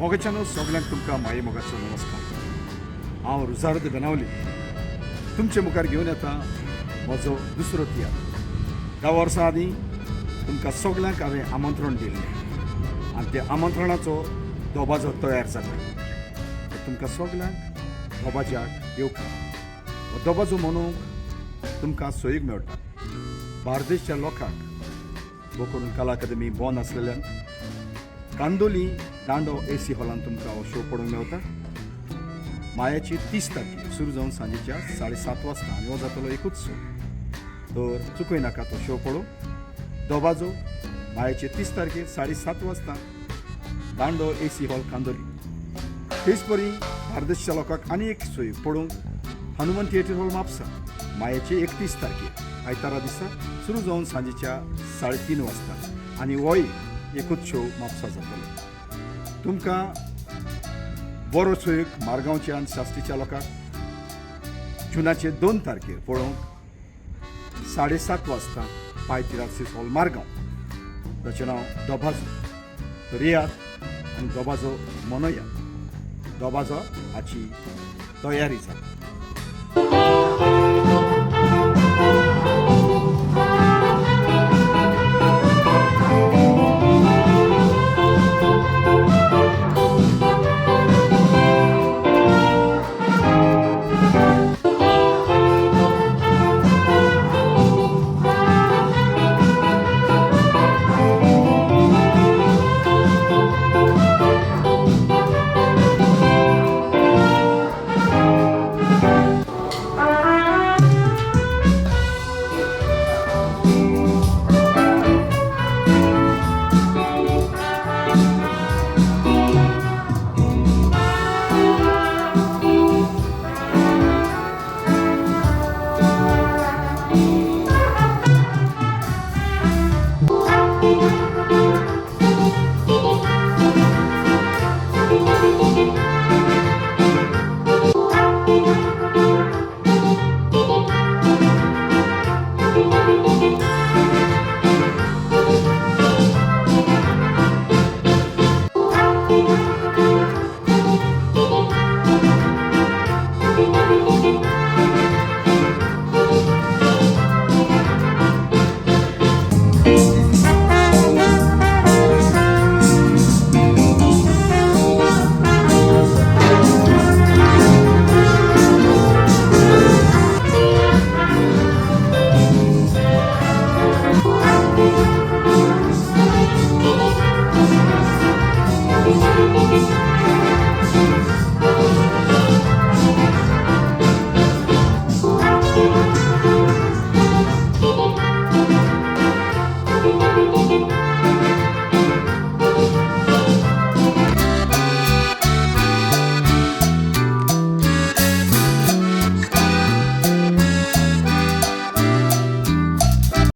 मोगाच्यानो, सगल्यांक तुमकां माये मोगाचो नमस्कार. हांव रुजार्द बेनावली तुमचे मुखार घेवन येता म्हजो दुसरो तियात्र. 10 वर्सां आदीं तुमकां सगल्यांक हांवें आमंत्रण दिल्लें आनी त्या आमंत्रणाचो दबाजो तयार जाता. तर तुमकां सगल्यांक दबाज्याक येवकार. हो दबाजो म्हणूंक तुमकां सोयीक मेळटा. बार्देशच्या लोकांक भोव करून कला अकादमी बंद आसलेल्यान कांदोली दांडो एसी हॉलान तुमकां हो शो पळोवंक मेवता. मायाची 30 तारखेर सुरू जावन सांजेच्या 7:30 वाजता आनी हो जातलो एकूच शो. तर चुकय नाका तो शो पळोवंक. दबाजो, मायाचे 30 तारखेर 7:30 वाजता, दांडो एसी हॉल, कांदोली. तेच परी बार्देशच्या लोकांक आनी एक सोय पळोवंक, हनुमान थिएटर हॉल, म्हापसा, मायाचे 31 तारखेर आयतारा दिसा सुरू जावन सांजेच्या 3:30 वाजता आनी होय एकूच शो म्हापसा जातलो. तुमकां बरो सोयीक मारगांवच्या आनी साश्टीच्या लोकांक जुनाचे 2 तारखेर पळोवंक 7:30 वाजता पाय तिरासीस हॉल, मारगांव. ताचें नांव दबाजो. तर येयात आनी दबाजो मनयात. दबाजो हाची तयारी जाता.